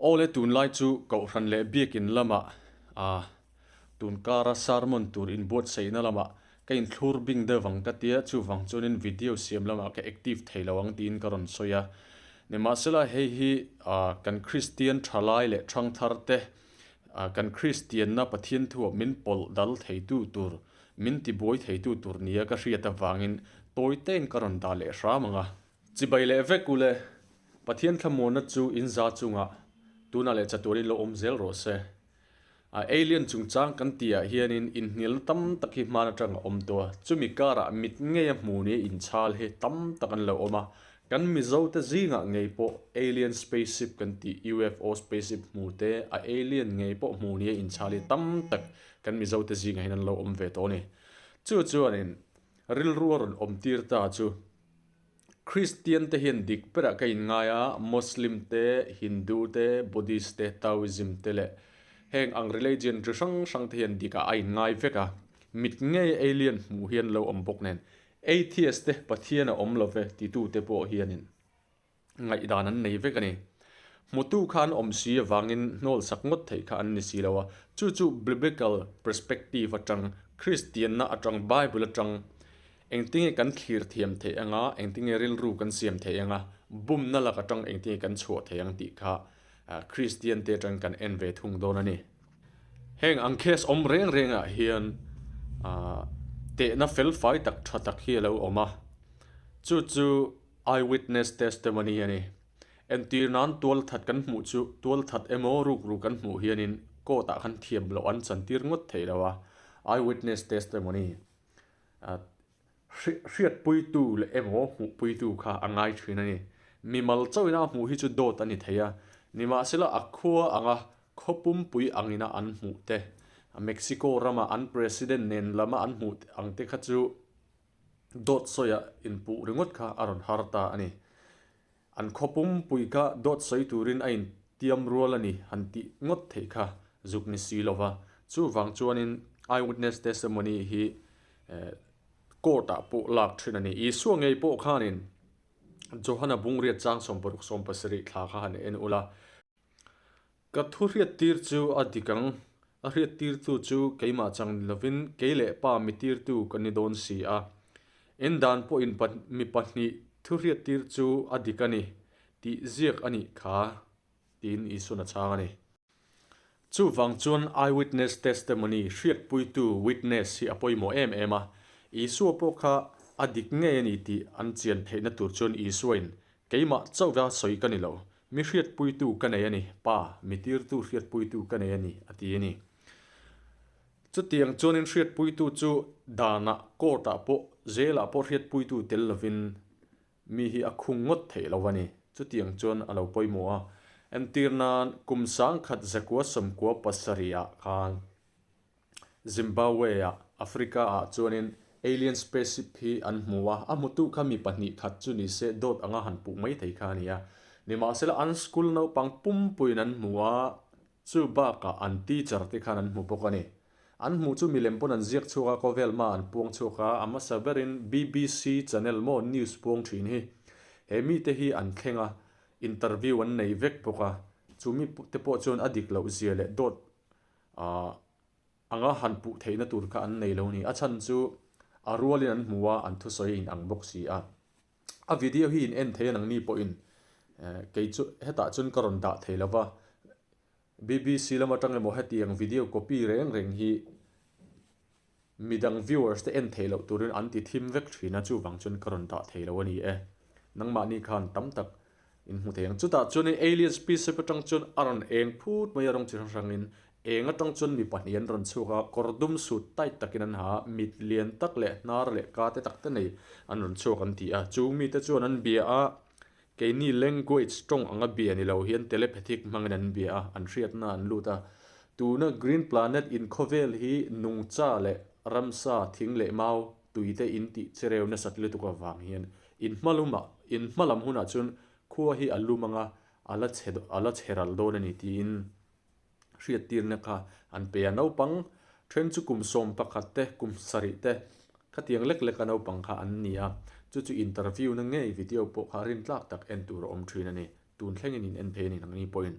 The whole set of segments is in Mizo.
Awle tunlai chu Kohhran leh Biakin lamah ah tunkara sermon tur inbuatsaihna lamah ka inthlur bing deuh ang ka tia, chuvang chuanin video siam lamah ka active thei lo ang tiin ka rawn sawi a. Nimahsela hei hi ah kan Kristian thalai leh thangthar te ah kan Kristianna Pathian thuah min pawlh dal theitu tur, min tibuai theitu tur nia ka hriat avangin tawi tein ka rawn dah leh hram ang a. Chibai leh vek ule, Pathian thlamuanna chu in za chungah tunah leh chatuanin lo awm zel rawh se. A alien chungchang kan tihah hianin inhnialna tam tak hi hman atang a awm tawh a, chumi karah mit ngeia hmu nia inchhal hi tam tak an lo awm a, kan Mizote zingah ngei pawh alien spaceship kan tih UFO spaceship hmu te, a alien ngei pawh hmu nia inchhal hi tam tak kan Mizote zingah hian an lo awm ve tawh a ni. Chu chuanin rilru a rawn awm tir ta chu. Kristian te hian dik berah ka inngai a, Muslim te, Hindu te, Buddhist te, Taoism te leh heng ang religion chi hrang hrang te hian dikah a inngai vek a. Mit ngei alien hmuh hian lo awm bawk nen Atheist te Pathian a awm lo ve titu te pawh hianin ngaihdan an nei vek a ni. Hmutu kha an awm si avangin hnawl sak ngawt theih kha an ni si lo a, chu chu Biblical perspective atang, Kristianna atang, Bible atang engtinge kan thlir thiam theih anga, engtinge rilru kan siam theih anga, bumna lak atang engtinge kan chhuah theih ang tih kha Kristian te atang kan en ve thung dawn a ni. Heng ang case awm reng rengah hian tehna felfai tak tha tak hi a lo awm a, chu chu Eyewitness testimony a ni. Entir nan tualthat kan hmuh chu tualthat emaw rukru kan hmuh hianin court ah khan thiam loh an chantir ngawt thei lo a, eyewitness testimony hriatpuitu leh emaw hmuhpuitu kha a ngai thin a ni. Mimal chauhin a hmuh hi chu dawt a ni thei a, nimahsela a khua anga khaw pumpui angina an hmuh te, Mexico rama an president nen lama an hmuh ang te kha chu Dawt sawiah inpuh ringawt kha a rawn har ta a ni. An khaw pumpui kha dawt sawi turin a intiam rual a ni han tih ngawt theih kha zuk ni si lova. Chuvang chuanin eyewitness testimony hi court-ah pawh lak thin a ni. Isua ngei pawh khanin Johana Bungriat chang 60 70 thla kha han en ula. Ka thu hriattir chu a dik ang, a hriattirtu chu keimah chang ni lovin kei leh pa mitirtu ka ni dawn si a. En dan pawhin mi pahnih thu hriattir chu a dik a ni tih ziak a nih kha, tiin Isuan a chhang a ni. Chuvang chuan eyewitness testimony, hriatpuitu, witness, hi a pawimawh em em a. Isua pawh kha a dik ngei a ni tih an chian theihna tur chuan Isuain Keimah chauhva sawi ka ni lo, mi hriatpuitu ka nei a ni, Pa, mi tirtu hriatpuitu ka nei a ni, a ti a ni. Chutiang chuanin hriatpuitu chu danah, court-ah pawh, jail-ah pawh hriatpuitu tel lovin mi hi a khung ngawt theih lo a ni. Chutiang chuan a lo pawimawh a. Entir nan, kum sangkhat zakua sawmkua pasarihah khan, Zimbabwe-ah, Africa-ah chuanin alien spaceship hi an hmu a, a hmutu kha mi pahnih khat chu ni se dawt anga han puh mai thei kha a ni a. Nimahsela an school naupang pumpuiin an hmu a, chu bakah an teacher te khan an hmu bawk a ni. An hmuh chu milem pawn an ziak chhuak a, khawvel hma an puang chhuak a, a hmasa berin BBC channel maw news puang thin hi he mite hi an thleng a, interview an nei vek bawk a, chu mi te pawh chuan a dik loh zia leh dawt Ahh anga han puh theihna tur kha an nei lo ni. A chhan chu a rualin an hmu a, an thusawi a inang bawk si a. A video hi in en thei a nangni pawhin kei chu hetah chuan ka rawn dah thei lo va. BBC lam atang emaw hetiang video copy reng reng hi Midang viewers te en theih loh turin an ti thim vek thin a, chuvang chuan ka rawn dah thei lo a ni e. Nangmahni khan tam tak in hmu thei ang. Chutah chuan in alien spaceship atang chuan a rawn eng phut mai a, rawng chi hrang hrangin eng atang chuan mi pahnih an rawn chhuak a, kawr dum sut tight takin an ha a, mit lian tak leh hnar leh ka te tak te nei an rawn chhuak an ti a. Chung mite chuan an bia a, Keini language tawng anga bia ni lo hian telepathic hmangin an bia a, an hriatna an lut a. Tuna Green Planet in khawvel hi nungcha leh ramsa, thing leh mau, tui te in tih chereu nasat lutuk avang hian in hmalumah, in hmalam hunah chuan khua hi a lum anga a la chhe, a la chhe ral dawn a ni tiin hriattirna kha an pe a. Naupang then chu kum 11 te, kum sarih te khatiang lek leka naupang kha an ni a, chu chu interview na ngei video pawh kha rintlak tak en tur a awm thin a ni. Tun thlengin in en phei a ni nangni pawhin.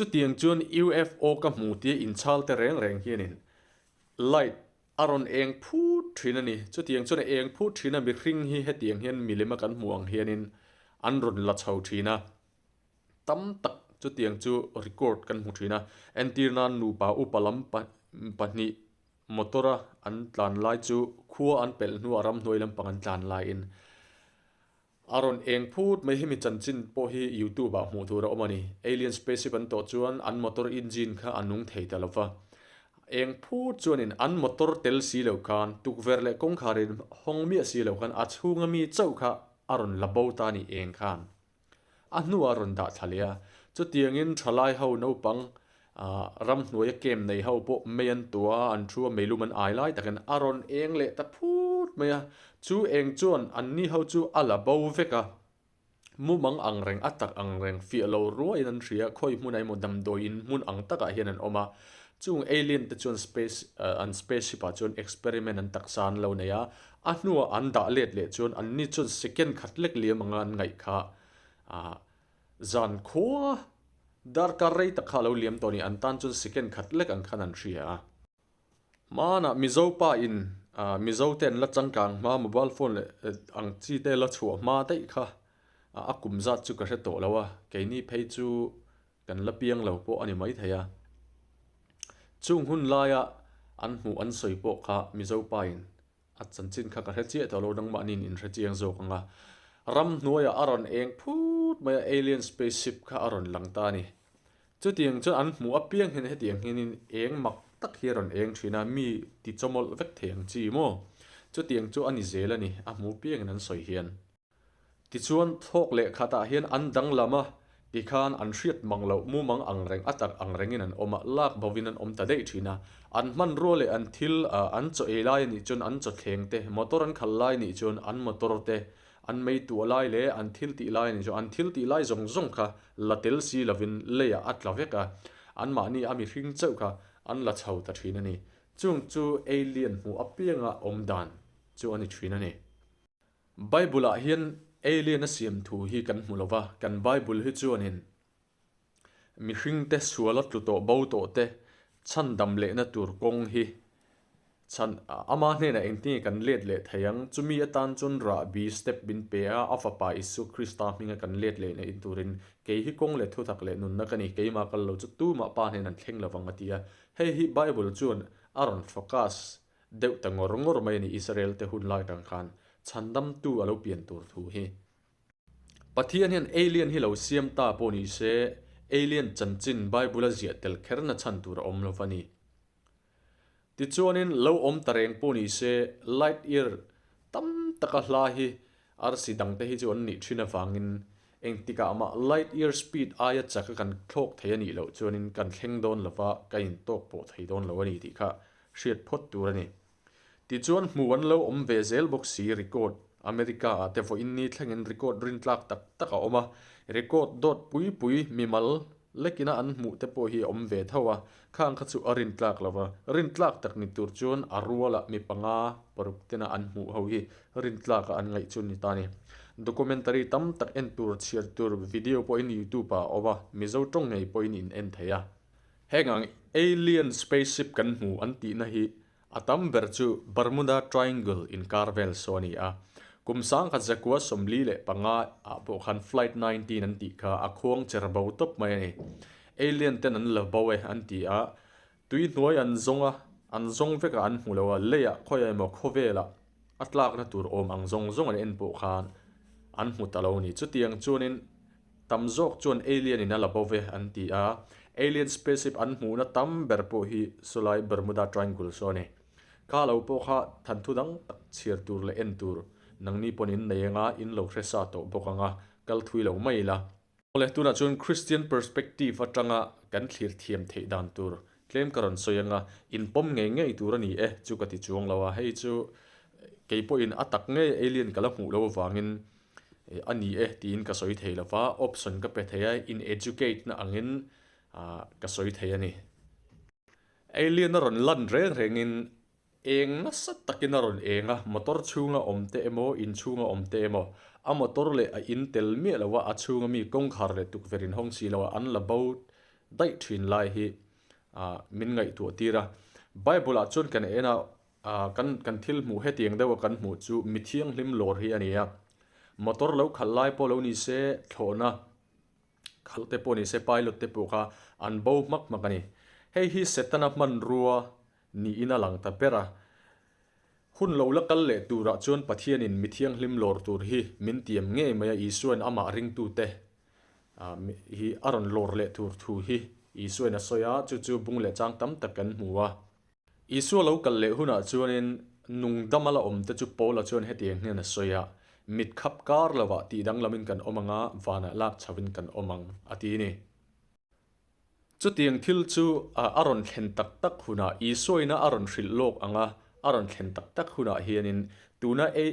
Chutiang chuan UFO ka hmu tia inchhal te reng reng hianin light a rawn eng phut thin a ni. Chutiang chuan a eng phut thin a, mihring hi hetiang hian milem a kan hmuh ang hianin an rawn la chho thin a. Tam tak chutiang chu record kan hmu thin a. Entir nan nupa upa lam pahnih motor a an tlan lai chu khua an pelh hnuah ramhnuai lampang an tlan laiin A rawn eng phut mai hemi chanchin pawh hi YouTube ah hmuh tur a awm a ni. Alien spaceship an tawh chuan an motor engine kha a nung thei ta lo va. Eng phut chuanin an motor tel si lo khan tukverh leh kawngkhar in hawng miah si lo khan a chhunga mi chauh kha a rawn la bo ta a ni eng khan. A hnuah a rawn dah thla leh a. Chutiangin thalai ho naupang ramhnuaia camp nei ho pawh mei an tua a, an thu a, meilum an ai lai takin a rawn eng leh ta phut mai a. Chu eng chuan anni ho chu a la bo vek a, mumang ang reng, a tak ang reng, fiah lo ruaiin an hria, khawi hmunah emaw damdawi in hmun ang takah hian an awm a. Chung alien te chuan space an spaceship ah chuan experiment an taksa an lo nei a, a hnuah an dah let leh chuan anni chuan second khat lek liam anga an ngaih kha zan khua Darkar rei tak kha a lo liam tawh a ni, an tan chuan second khat lek ang khan an hria a. Hmanah Mizo pa in Mizo te an la changkang hma mobile phone leh ang chi te la chhuah hma daih kha a kum zat chu ka hre tawh lo a, keini phei chu kan la piang lo pawh a ni maithei a. Chung hun laia an hmuh an sawi pawh kha Mizo pa in A chanchin kha ka hre chiah tawh lo, nangmahniin in hre chiang zawk ang a. Ramhnuaiah a rawn eng phut mai a, alien spaceship kha a rawn lang ta a ni. Chutiang chuan an hmuh apiang hian hetiang hianin eng mak tak hi a rawn eng thin a, mi ti chawmawlh vek thei ang chi maw? Chutiang chu a ni zel a ni, a hmu piangin an sawi hian. Tichuan, thawk leh khatah hian an danglam a, tikhan an hriat mang loh mumang ang reng a tak ang rengin an awm a, lak bovin an awm ta daih thin a. An hmanrua leh an thil, an chaw ei lai a nih chuan an chaw thleng te, motor an khal lai nih chuan an motor te, an mei tuah lai leh an thil tih lai a nih chuan an thil tih lai zawng zawng kha la tel si lovin leiah a tla vek a, anmahni a mihring chauh kha an la chho ta thin a ni. Chung chu alien hmuh apianga awm dan chu a ni thin a ni. Bible-ah hian alien a siam thu hi kan hmu lo va, kan Bible hi chuanin mihringte suala tlu tawh bo tawh te chhandam lehna tur kawng hi chhan ama hnenah engtinge kan let leh thei ang, chumi atan chuan rahbi step min pe a, a fapa Isua Krista hminga kan let lehna in turin kei hi kawng leh thutak leh nunna ka ni, keimah kal lo chu tumah pa hnen an thleng lo vang a ti a, hei hi Bible chuan a rawn focus Deuh ta ngawr ngawr mai a ni Israel te hun lai tang khan chhandamtu a lo pian tur thu hi. Pathian hian alien hi lo siam ta pawh ni se alien chanchin Bible a ziah tel kher na chhan tur a awm lo va ni. Tichuanin lo awm ta reng pawh ni se light year tam taka hla hi arsi dang te hi chu an nih thin avangin engtikah mah light year speed aia chak a kan thlawk thei a nih loh chuanin kan thleng dawn lova ka intawk pawh thei dawn lo a ni tih kha hriat phawt tur a ni. Tichuan hmu an lo awm ve zel bawk si record America ah te vawiin ni thlengin record rintlak tak tak a awm a, record dawt pui pui mimal lekina an hmuh te pawh hi a awm ve tho a, khang kha chu a rintlak lo va, rintlak tak ni tur chuan a rualah mi panga paruk tena an hmuh ho hi rintlak a an ngaih chu ni ta a ni. Documentary tam tak en tur chhiar tur video pawhin youtube ah a awm a, Mizo tawng ngei pawhin in en thei a. Heng ang alien spaceship kan hmu an tihna hi a tam ber chu Bermuda Triangle inkar vel saw a ni a. Kum 1945 ah pawh khan Flight 19 an tih kha a khuang cher bo tawp mai a ni. Alien ten an la bo e an ti a, tui hnuai an zawng a, an zawng vek a an hmu lo a, leiah khawiah emaw khawvelah a tlakna tur awm ang zawng zawng an en pawh khan an hmu ta lo a ni. Chutiang chuanin Tam zawk chuan alien in a la bo ve an ti a, alien spaceship an hmuhna tam ber pawh hi sawlai Bermuda Triangle saw a ni. Kha lo pawh kha thanthu dang tak chhiar tur leh en tur nangni pawn in nei anga in lo hre sa tawh bawk anga kal thui lo mai ila. Awle, tunah chuan Christian perspective atanga kan thlir thiam theih dan tur tlem ka rawn sawi anga in pawm ngei ngei tur a ni e chu ka ti chuang lo a, hei chu kei pawhin a tak ngei alien ka la hmuh loh avangin A ni e tiin ka sawi thei lova, option ka pe thei a, in educate na angin ka sawi thei a ni. Alien a rawn lan reng rengin eng nasa takin a rawn eng a, motor chhunga awm te emaw, in chhunga awm te emaw, a motor leh a in tel miah lo a, a chhunga mi kawngkhar leh tukverh in hawng si lo a, an la bo daih thin lai hi min ngaihtuah tir a. Bible ah chuan kan en a, kan kan thil hmuh hetiang deuha kan hmuh chu mi thianghlim lawr hi a ni a. Motor lo khalh lai pawh lo ni se, thlawhna khalh te pawh ni se, pilot te pawh kha an bo hmak hmak a ni. Hei hi Setana hmanrua niin a lang ta ber a. Hun lo la kal leh turah chuan Pathianin mi thianghlim lawr tur hi min tiam ngei mai a, Isuain amah ringtute hi a rawn lawr leh tur thu hi Isuain a sawi a, chu chu bung leh chang tam tak kan hmu a. Isua lo kal leh hunah chuanin nungdama la awmte chu Paula chuan hetiang hian a sawi a, Mit khap kar lovah tih danglamin kan awm ang a, vanah lak chhovin kan awm ang, a ti a ni. Chutiang thil chu a rawn thlen tak tak hunah, Isuaina a rawn hrilh lawk ang a, a rawn thlen tak tak hunah hianin tuna ei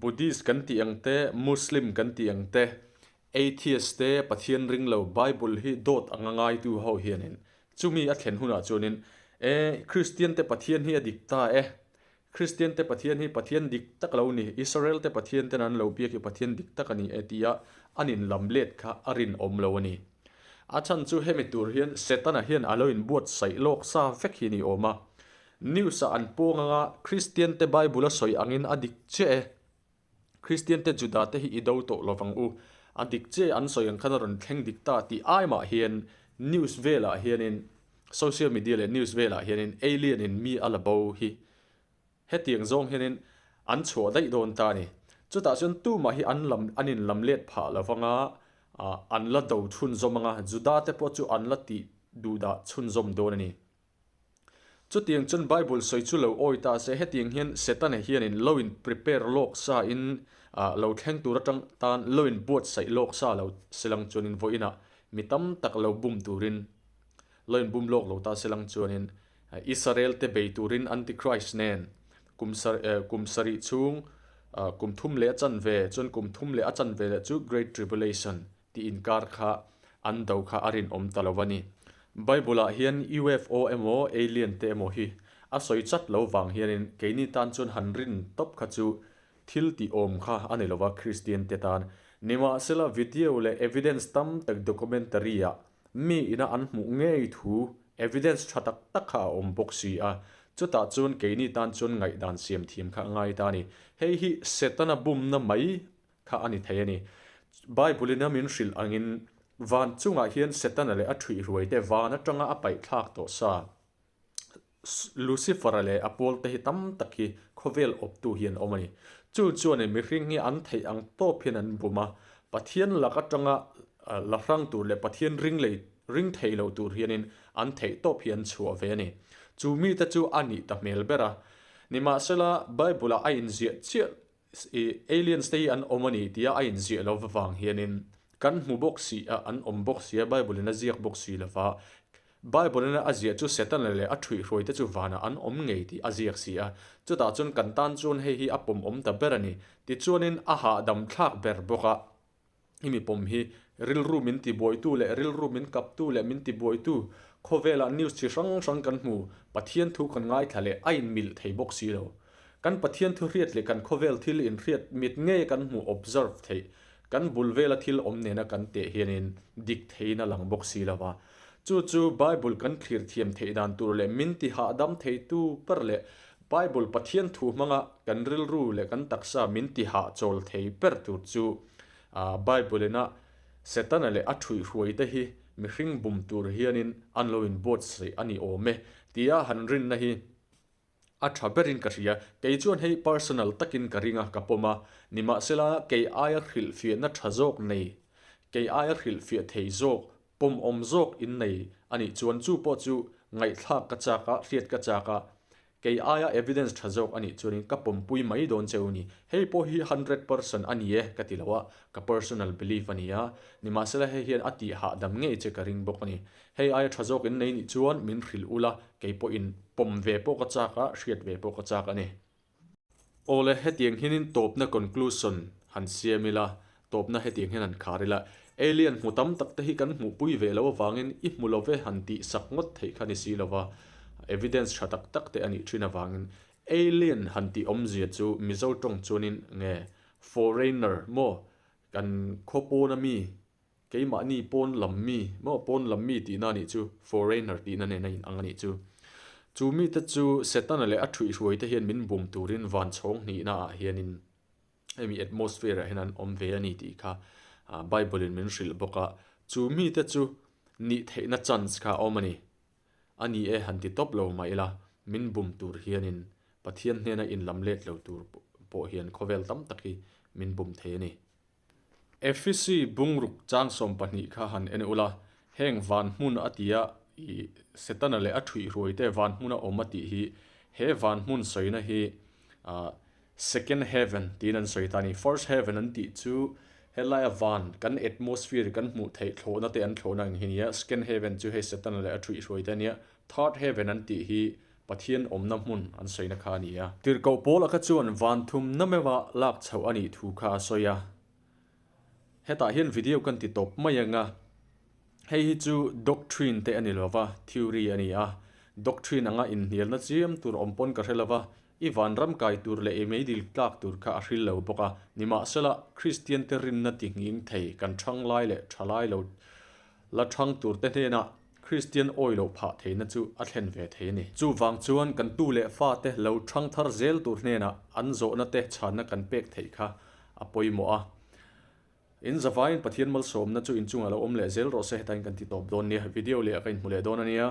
Buddhist kan tih ang te, Muslim kan tih ang te, Atheist te, Pathian ring lo, Bible hi dawt anga ngaitu ho hianin chumi a thlen hunah chuanin e Kristian te Pathian hi a dik ta e, Kristian te Pathian hi Pathian dik tak lo ni, Israel te Pathian ten an lo biak hi Pathian dik tak a ni e tia an in lam let kha a rinawm lo a ni. A chhan chu hemi tur hian Setana hian a lo in buatsaih lawk sa vek hi ni awm a. News ah an puang anga Kristian te Bible a sawi angin a dik chiah e. Kristian te Juda te hi i do tawh lovang u. A dik che an sawi ang khan a rawn thleng dik ta tih ai mah hian news velah hianin social media leh news velah hianin alien in mi a la bo hi hetiang zawng hianin an chhuah daih dawn ta a ni. Chutah chuan tumah hi an lam an in lam let phah lovang a, an la do chhunzawm ang a, Juda te pawh chu an la tih duhdah chhunzawm dawn a ni. Chutiang chuan Bible sawi chu lo awi ta se, hetiang hian Setana hianin lo in prepare lawk sa in lo thleng tur atang tan lo in buatsaih lawk sa lo selang chuanin vawiinah mi tam tak lo bum turin lo in bum lawk lo ta selang chuanin Israel te bei turin Antichrist nen kum kum sarih chhung kum thum leh a chanve chuan kum thum leh a chanve leh chu Great Tribulation tih inkar kha an do kha a rinawm ta lo a ni. Bible-ah hian UFO emaw alien te emaw hi a sawi chat lo vang hianin keini tan chuan han rin tawp kha chu thil tih awm kha a ni lova Kristian te tan. Nimahsela video leh evidence tam tak documentary-ah mi ina an hmuh ngei thu evidence tha tak tak kha a awm bawk si a, chutah chuan keini tan chuan ngaihdan siam thiam kha a ngai ta a ni. Hei hi Setana bumna mai kha a ni thei a ni. Bible-in a min hrilh angin van chungah hian Setana leh a ṭhuihruaite van aṭanga a paihthlak tawh sa. Lucifer-a leh a pawlte hi tam tak hi khawvel awptu hi an awm a ni. Chu chuanin mihring hi an theih ang tawp hian an bum a, Pathian lak aṭanga la hrang tur leh Pathian ring lei ring thei lo tur hianin an theih tawp hi an chhuah ve a ni. Chu mite chu a nih ta hmel ber a. Nimahsela, Bible-ah a inziah chiah I aliens te hi an awm a ni tia a inziah lo vang hianin kan hmu bawk si a, an awm bawk si a, Bible in a ziak bawk si lova, Bible in a ziah chu Setana leh a ṭhuihhruai te chu vanah an awm ngei tih a ziak si a, chutah chuan kan tan chuan hei hi a pawmawm ta ber a ni. Tichuanin a hahdam thlak ber bawk a. I mi pawm hi rilru min tibuaitu leh rilru min kaptu leh min tibuaitu khawvelah news chi hrang hrang kan hmu, Pathian thu kan ngaithla leh a inmilh thei bawk si lo. Kan Pathian thu hriat leh kan khawvel thil inhriat mit ngei kan hmu observe theih, kan bul vela thil awm nena kan teh hianin dik theiin a lang bawk si lo va. Chu chu Bible kan thlir thiam theih dan tur leh min ti hahdam theitu ber leh Bible Pathian thu hmanga kan rilru leh kan taksa min ti hahchawl thei ber tur chu Bible ina Setana leh a ṭhuihhruaite hi mihring bum tur hianin an lo inbuatsaih a ni awm e tia han rinna hi a ṭha berin ka hria. Kei chuan hei personal takin ka ring a, ka pawm a. Nimahsela, kei aia hrilhfiahna ṭha zawk nei, kei aia hrilhfiah thei zawk, pawmawm zawk in nei a nih chuan chu pawh chu ngaihthlak ka chak a, hriat ka chak a, Kei aia evidence tha zawk a nih chuanin ka pawmpui mai dawn che u ni. Hei pawh hi 100% a ni e ka ti lo a, ka personal belief a ni a. Nimahsela hei hian a tih hahdam ngei che ka ring bawk a ni. Hei aia tha zawk in nei nih chuan min hrilh ula, kei pawhin pawm ve pawh ka chak a, hriat ve pawh ka chak a ni. Awle, hetiang hianin tawpna conclusion han siam ila, tawpna hetiang hian han khar ila, alien hmu tam tak te hi kan hmuhpui ve loh avangin i hmu lo ve han tih sak ngawt theih kha ni si lova, evidence tha tak tak te a nih thin avangin alien han tih awmzia chu Mizo tawng chuanin nge foreigner maw kan khawpawna mi. Keimahni pawn lam mi maw pawn lam mi tihna a nih chu, foreigner tihna nen a inang a nih chu. Chu mite chu Setana leh a thuihhruaite hian min bum turin van chhawng hnihna ah hianin hemi atmosphere ah hian an awm ve a ni tih kha Bible in min hrilh bawk a. Chu mite chu nih theihna chance kha a awm a ni. A ni e han ti tawp lo mah ila, min bum tur hianin Pathian hnena inlam let lo tur pawh hian khawvel tam tak hi min bum thei a ni. Efisi bungruk chang 12 kha han en ula, heng van hmun a tia i Setana leh a thuihhruai te van hmuna awm a tih hi he van hmun sawina hi second heaven tiin an sawi ta a ni. First heaven an tih chu helaia van kan atmosphere kan hmuh theih thlawhna te an thlawhna ang hi nia, second heaven chu hei Setana leh a thuihhruai te a nia, third heaven an tih hi Pathian awmna hmun an sawina kha a ni a. Tirhkoh Paula kha chuan van thumna meuha lak chhoh a nih thu kha a sawi a. Hetah hian video kan ti tawp mai ang a. Hei hi chu doctrine te a ni lova, theory a ni a. Doctrine anga inhnialna chiam tur awm pawn ka hre lova, i vanram kai tur leh i meidil tlak tur kha a hril lo bawk a. Nimahsela, Kristian te rinna ti nghing thei kan thang lai leh tha lai lo la thang tur te hnenah Kristian awi loh phah theihna chu a thlen ve thei a ni. Chuvang chuan kan tu leh fate lo thang thar zel tur hnenah an zawhna te chhanna kan pek theih kha a pawimawh a. In zavaiin Pathian malsawmna chu inchungah lo awm leh zel rawh se, hetain kan ti tawp dawn nia. Video leh ah ka inhmu leh dawn a nia.